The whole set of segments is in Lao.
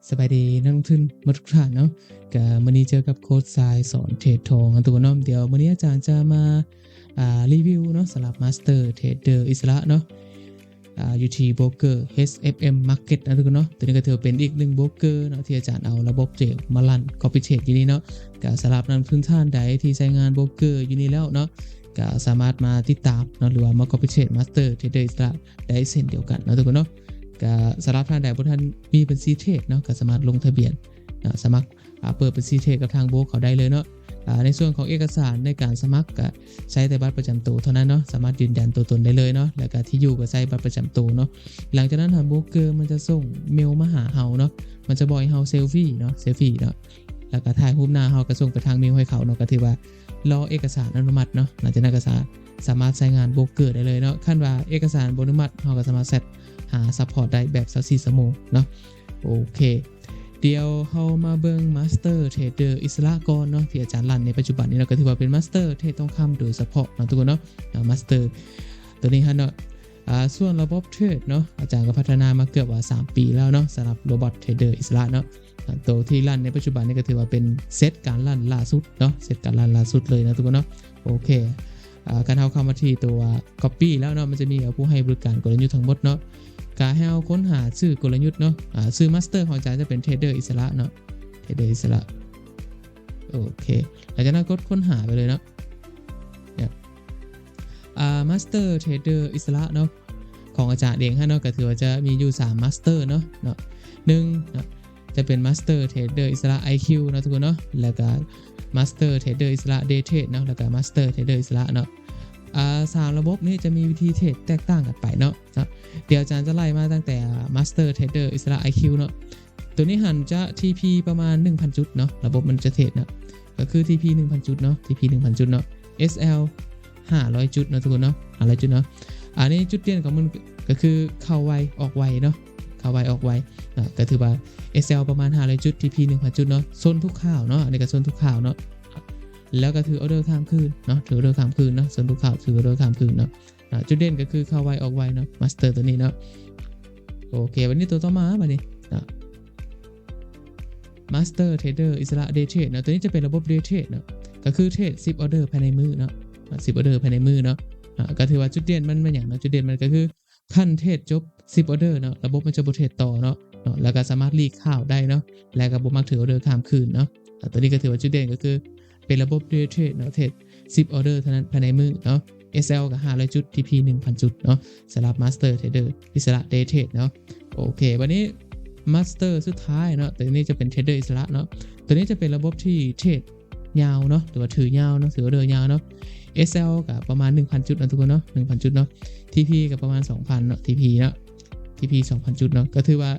ສະບາຍດີນັກລົງທຶນໝົດທຸກທ່ານເນາະ. ກະມື້ນີ້ເຈີກັບໂຄດຊາຍສອນເທຣດທອງເນາະທຸກຄົນເນາະ. ດຽວມື້ນີ້ອາຈານຈະມາ ອ່າ ຣີວິວເນາະ ສຳລັບມາສເຕີເທຣດເດີອິດສະຫຼະເນາະ ອ່າ ຢູ່ທີ່ໂບຣກເກີ ເອັດເອັຟເອັມ ມາເກັດເນາະທຸກຄົນເນາະ. ໂຕນີ້ກໍຖືວ່າເປັນອີກໜຶ່ງໂບຣກເກີເນາະ ທີ່ອາຈານເອົາລະບົບເທຣດມາຣັນ ກັອບປີ້ເທຣດຢູ່ນີ້ເນາະ. ກະສຳລັບນັກລົງທຶນທ່ານໃດທີ່ໃຊ້ງານໂບຣກເກີຢູ່ນີ້ແລ້ວເນາະ ກະສາມາດມາຕິດຕາມເນາະ ຫຼືວ່າມາກັອບປີ້ເທຣດມາສເຕີເທຣດເດີອິດສະຫຼະ ໄດ້ເຊັ່ນດຽວກັນເນາະທຸກຄົນເນາະ. ກະສຳລັບທ່ານໃດບໍ່ທັນມີບັນຊີເທຣດເນາະ ກະສາມາດລົງທະບຽນ ອາ ສະໝັກ ອາ ເປີດບັນຊີເທຣດກັບທາງໂບຣກເຂົາໄດ້ເລີຍເນາະ. ອາ ໃນສ່ວນຂອງເອກະສານໃນການສະໝັກ ກະໃຊ້ແຕ່ບັດປະຈຳໂຕເທົ່ານັ້ນເນາະ ສາມາດຢືນຢັນຕົວຕົນໄດ້ເລີຍເນາະ ແລ້ວກະທີ່ຢູ່ກະໃຊ້ບັດປະຈຳໂຕເນາະ. ຫຼັງຈາກນັ້ນທາງໂບຣກເກີມັນຈະສົ່ງເມວມາຫາເຮົາເນາະ ມັນຈະບອກໃຫ້ເຮົາເຊລຟີເນາະ ເຊລຟີເນາະ ແລ້ວກະຖ່າຍຮູບໜ້າເຮົາ ກະສົ່ງໄປທາງເມວໃຫ້ເຂົາເນາະ ກະຖືວ່າ ລໍເອກະສານອະນຸມັດເນາະ. ຫຼັງຈາກນັ້ນກະສາ ສາມາດໃຊ້ງານໂບຣກເກີໄດ້ເລີຍເນາະ. ຄັນວ່າເອກະສານບໍ່ອະນຸມັດ ເຮົາກະສາມາດແຊັດຫາຊັບພອດໄດ້ແບບຊາວສີ່ຊົ່ວໂມງເນາະ. ໂອເຄ ດຽວເຮົາມາເບິ່ງມາສເຕີເທຣດເດີອິດສະຫຼະກ່ອນເນາະ ທີ່ອາຈານຣັນໃນປັດຈຸບັນນີ້ເນາະ ກະຖືວ່າເປັນມາສເຕີເທຣດທອງຄຳໂດຍສະເພາະເນາະທຸກຄົນເນາະ. ມາສເຕີໂຕນີ້ຫັ້ນເນາະ ອາ ສ່ວນລະບົບເທຣດເນາະ ອາຈານກະພັດທະນາມາເກືອບວ່າສາມປີແລ້ວເນາະ ສຳລັບໂຣບອດເທຣດເດີອິດສະຫຼະເນາະ. ອາ ໂຕທີ່ຣັນໃນປັດຈຸບັນນີ້ກະຖືວ່າເປັນເຊັດການຣັນລ່າສຸດເນາະ ເຊັດການຣັນລ່າສຸດເລີຍເນາະທຸກຄົນເນາະ. ໂອເຄ ອາ ຄັນເຮົາເຂົ້າມາທີ່ຕົວກັອບປີ້ແລ້ວເນາະ ມັນຈະມີ ອາ ຜູ້ໃຫ້ບໍລິການກົນລະຍຸດທັງໝົດເນາະ. ກະໃຫ້ເຮົາຄົ້ນຫາຊື່ກົນລະຍຸດເນາະ ອາ ຊື່ມາສເຕີຂອງອາຈານຈະເປັນເທຣດເດີອິດສະຫຼະເນາະ ເທຣດເດີອິດສະຫຼະ. ໂອເຄ ຫຼັງຈາກນັ້ນກົດຄົ້ນຫາໄປເລີຍເນາະ. ອາ ມາສເຕີເທຣດເດີອິດສະຫຼະເນາະ ຂອງອາຈານເອງຫັ້ນເນາະ ກະຖືວ່າຈະມີຢູ່ສາມມາສເຕີເນາະ ເນາະ ໜຶ່ງເນາະ ຈະເປັນມາສເຕີເທຣດເດີອິດສະຫຼະໄອຄິວເນາະທຸກຄົນເນາະ ແລ້ວກະມາສເຕີເທຣດເດີອິດສະຫຼະເດເທຣດເນາະ ແລ້ວກະມາສເຕີເທຣດເດີອິດສະຫຼະເນາະ. ອາ ສາມລະບົບນີ້ຈະມີວິທີເທຣດແຕກຕ່າງກັນໄປເນາະ ເນາະ. ດຽວອາຈານຈະໄລ່ມາຕັ້ງແຕ່ມາສເຕີເທຣດເດີອິດສະຫຼະໄອຄິວເນາະ. ໂຕນີ້ຫັ້ນຈະທີພີປະມານໜຶ່ງພັນຈຸດເນາະ ລະບົບມັນຈະເທຣດເນາະ ກະຄືທີພີໜຶ່ງພັນຈຸດເນາະ ທີພີໜຶ່ງພັນຈຸດເນາະ ເອສແອລຫ້າຮ້ອຍຈຸດເນາະທຸກຄົນເນາະ ຫ້າຮ້ອຍຈຸດເນາະ. ອັນນີ້ຈຸດເດັ່ນຂອງມັນກະຄືເຂົ້າໄວອອກໄວເນາະ ເຂົ້າໄວອອກໄວເນາະ ກະຖືວ່າເອສແອລປະມານຫ້າຮ້ອຍຈຸດ ທີພີໜຶ່ງພັນຈຸດເນາະ ຊົນທຸກຄາວເນາະ ອັນນີ້ກະຊົນທຸກຄາວເນາະ ແລ້ວກະຖືອໍເດີຂ້າມຄືນເນາະ ຖືອໍເດີຂ້າມຄືນເນາະ ຊົນທຸກຄາວຖືອໍເດີຂ້າມຄືນເນາະ. ອາ ຈຸດເດັ່ນກະຄືເຂົ້າໄວອອກໄວເນາະ ມາສເຕີໂຕນີ້ເນາະ. ໂອເຄ ບາດນີ້ໂຕຕໍ່ມາບາດນີ້ ອາ ມາສເຕີເທຣດເດີອິດສະຫຼະເດເທຣດເນາະ ໂຕນີ້ຈະເປັນລະບົບເດເທຣດເນາະ ກະຄືເທຣດສິບອໍເດີພາຍໃນມື້ເນາະ ອາ ສິບອໍເດີພາຍໃນມື້ເນາະ. ອາ ກະຖືວ່າຈຸດເດັ່ນມັນແມ່ນຫຍັງເນາະ ຈຸດເດັ່ນມັນກະຄືຄັນເທຣດຈົບສິບອໍເດີເນາະ ລະບົບມັນຈະບໍ່ເທຣດຕໍ່ເນາະ ເນາະ ແລ້ວກະສາມາດຫຼີກຂາວໄດ້ເນາະ ແລ້ວກະບໍ່ມັກຖືອໍເດີຂ້າມຄືນເນາະ. ອາ ໂຕນີ້ກະຖືວ່າຈຸດເດັ່ນກະຄື ເປັນລະບົບເດເທຣດເນາະ ເທຣດສິບອໍເດີເທົ່ານັ້ນພາຍໃນມື້ເນາະ ເອສແອລກະຫ້າຮ້ອຍຈຸດ ທີພີໜຶ່ງພັນຈຸດເນາະ ສຳລັບມາສເຕີເທຣດເດີອິດສະຫຼະເດເທຣດເນາະ. ໂອເຄ ບາດນີ້ມາສເຕີສຸດທ້າຍເນາະ ໂຕນີ້ຈະເປັນເທຣດເດີອິດສະຫຼະເນາະ ໂຕນີ້ຈະເປັນລະບົບທີ່ເທຣດຍາວເນາະ ຫຼືວ່າຖືຍາວເນາະ ຖືອໍເດີຍາວເນາະ ເອສແອລກະປະມານໜຶ່ງພັນຈຸດເນາະທຸກຄົນເນາະ ໜຶ່ງພັນຈຸດເນາະ ທີພີກະປະມານສອງພັນເນາະ ທີພີເນາະ ທີພີສອງພັນຈຸດເນາະ ກະຖືວ່າ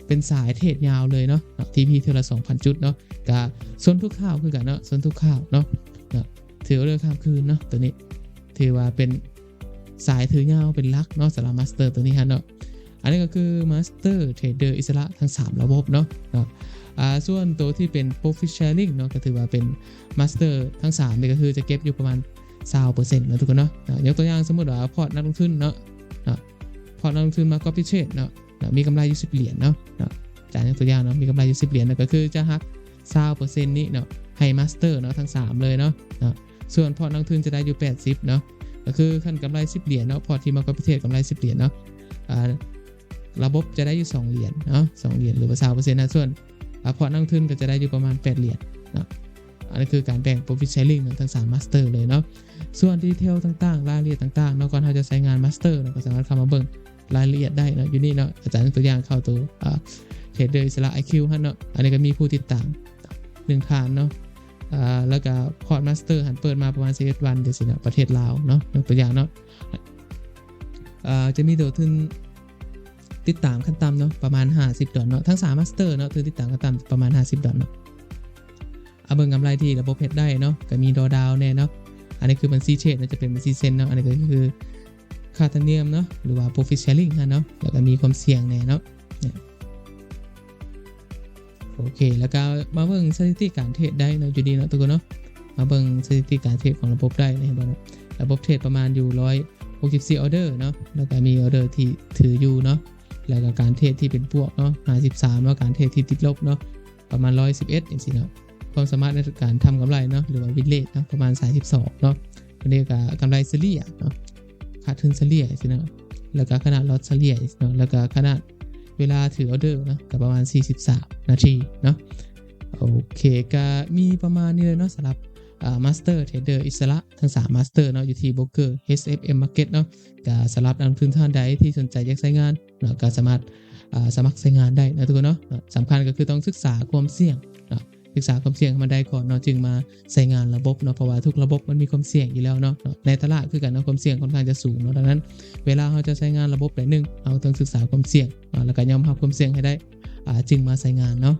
ເປັນສາຍເທຣດຍາວເລີຍເນາະ ທີພີເທື່ອລະສອງພັນຈຸດເນາະ ກະຊົນທຸກຄາວຄືກັນເນາະ ຊົນທຸກຄາວເນາະ ຖືອໍເດີຂ້າມຄືນເນາະ ໂຕນີ້ຖືວ່າເປັນສາຍຖືຍາວເປັນຫຼັກເນາະ ສຳລັບມາສເຕີໂຕນີ້ຫັ້ນເນາະ. ອັນນີ້ກະຄືມາສເຕີເທຣດເດີອິດສະຫຼະທັງສາມລະບົບເນາະ ເນາະ. ອາ ສ່ວນໂຕທີ່ເປັນໂປຣຟິດແຊຣິງເນາະ ກະຖືວ່າເປັນມາສເຕີທັງສາມນີ້ກະຄືຈະເກັບຢູ່ປະມານຊາວເປີເຊັນເນາະທຸກຄົນເນາະ ເນາະ. ຍົກຕົວຢ່າງສົມມຸດວ່າພອດນັກລົງທຶນເນາະ ເນາະ ພອດນັກລົງທຶນມາກັອບປີ້ເທຣດເນາະ ເນາະ ມີກຳໄລຢູ່ສິບຫຼຽນເນາະ ເນາະ ອາຈານຍົກຕົວຢ່າງເນາະ ມີກຳໄລຢູ່ສິບຫຼຽນເນາະ ກະຄືຈະຫັກຊາວເປີເຊັນນີ້ເນາະ ໃຫ້ມາສເຕີເນາະ ທັງສາມເລີຍເນາະ ເນາະ. ສ່ວນພອດນັກລົງທຶນຈະໄດ້ຢູ່ແປດສິບເນາະ ກະຄືຄັນກຳໄລສິບຫຼຽນເນາະ ພອດທີ່ມາກັອບປີ້ເທຣດກຳໄລສິບຫຼຽນເນາະ ອາ ລະບົບຈະໄດ້ຢູ່ສອງຫຼຽນເນາະ ສອງຫຼຽນ ຫຼືວ່າຊາວເປີເຊັນນະ ສ່ວນ ອາ ພອດນັກລົງທຶນກະຈະໄດ້ຢູ່ປະມານແປດຫຼຽນເນາະ. ອັນນີ້ຄືການແບ່ງໂປຣຟິດແຊຣິງເນາະ ທັງສາມມາສເຕີເລີຍເນາະ. ສ່ວນດີເທວຕ່າງໆ ລາຍລະອຽດຕ່າງໆເນາະ ກ່ອນເຮົາຈະໃຊ້ງານມາສເຕີເນາະ ກະສາມາດເຂົ້າມາເບິ່ງລາຍລະອຽດໄດ້ເນາະ ຢູ່ນີ້ເນາະ ອາຈານຍົກຕົວຢ່າງເຂົ້າໂຕ ອາ ເທຣດເດີອິດສະຫຼະໄອຄິວຫັ້ນເນາະ ອັນນີ້ກະມີຜູ້ຕິດຕາມໜຶ່ງທ່ານເນາະ ອາ ແລ້ວກະພອດມາສເຕີຫັ້ນເປີດມາປະມານສິບເອັດວັນຈັ່ງຊີ້ເນາະ ປະເທດລາວເນາະ ຍົກຕົວຢ່າງເນາະ ອາ ຈະມີໂຕທຶນຕິດຕາມຂັ້ນຕ່ຳເນາະ ປະມານຫ້າສິບດອນເນາະ ທັງສາມມາສເຕີເນາະ ທຶນຕິດຕາມຂັ້ນຕ່ຳປະມານຫ້າສິບດອນເນາະ. ອາ ເບິ່ງກຳໄລທີ່ລະບົບເຮັດໄດ້ເນາະ ກະມີດຣອດາວແນ່ເນາະ ອັນນີ້ຄືບັນຊີເທຣດເນາະ ຈະເປັນບັນຊີເຊັນເນາະ ອັນນີ້ກະຄືຄ່າທຳນຽມເນາະ ຫຼືວ່າໂປຣຟິດແຊຣິງຫັ້ນເນາະ ແລ້ວກະມີຄວາມສ່ຽງແນ່ເນາະ. ໂອເຄ ແລ້ວກະມາເບິ່ງສະຖິຕິການເທຣດໄດ້ເນາະ ຢູ່ນີ້ເນາະທຸກຄົນເນາະ ມາເບິ່ງສະຖິຕິການເທຣດຂອງລະບົບໄດ້ ເຫັນບໍ່ເນາະ ລະບົບເທຣດປະມານຢູ່ຮ້ອຍຫົກສິບສີ່ອໍເດີເນາະ ແລ້ວກະມີອໍເດີທີ່ຖືຢູ່ເນາະ ແລ້ວກໍການເທຣດທີ່ເປັນບວກເນາະ ຫ້າສິບສາມເນາະ ການເທຣດທີ່ຕິດລົບເນາະ ປະມານຮ້ອຍສິບເອັດຈັ່ງຊີ້ເນາະ ຄວາມສາມາດໃນການທຳກຳໄລເນາະ ຫຼືວ່າ win rate ເນາະ ປະມານສາມສິບສອງເນາະ ອັນນີ້ກໍກຳໄລສະເລ່ຍເນາະ ຂາດທຶນສະເລ່ຍຊີ້ເນາະ ແລ້ວກໍຂະໜາດ loss ສະເລ່ຍເນາະ ແລ້ວກໍຂະໜາດເວລາຖືອອເດີເນາະ ກໍປະມານສີ່ສິບສາມນາທີເນາະ. ໂອເຄ ກໍມີປະມານນີ້ເລີຍເນາະ ສຳລັບ ອ່າ master trader ອິດສະຫຼະທັງສາມ master ເນາະ ຢູ່ທີ່ໂບຣກເກີ ເອັສ ເອັຟ ເອັມ Market ເນາະ. ກໍສຳລັບນັກລົງທຶນທ່ານໃດທີ່ສົນໃຈຢາກໃຊ້ງານເນາະ ກໍສາມາດ ອ່າ ສະໝັກໃຊ້ງານໄດ້ເນາະທຸກຄົນເນາະ. ສຳຄັນກໍຄືຕ້ອງສຶກສາຄວາມສ່ຽງເນາະ ສຶກສາຄວາມສ່ຽງໃຫ້ມັນໄດ້ກ່ອນເນາະ ຈຶ່ງມາໃຊ້ງານລະບົບເນາະ ເພາະວ່າທຸກລະບົບມັນມີຄວາມສ່ຽງຢູ່ແລ້ວເນາະ. ໃນຕະຫຼາດຄືກັນເນາະ ຄວາມສ່ຽງຄ່ອນຂ້າງຈະສູງເນາະ. ດັ່ງນັ້ນ ເວລາເຮົາຈະໃຊ້ງານລະບົບໃດໜຶ່ງ ເຮົາຕ້ອງສຶກສາຄວາມສ່ຽງ ອ່າ ແລ້ວກໍຍອມຮັບຄວາມສ່ຽງໃຫ້ໄດ້ ອ່າ ຈຶ່ງມາໃຊ້ງານເນາະ.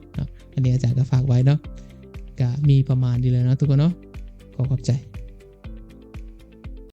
ອັນນີ້ອາຈານກໍຝາກໄວ້ເນາະ ກໍມີປະມານນີ້ແຫຼະເນາະທຸກຄົນເນາະ. ຂໍຂອບໃຈ.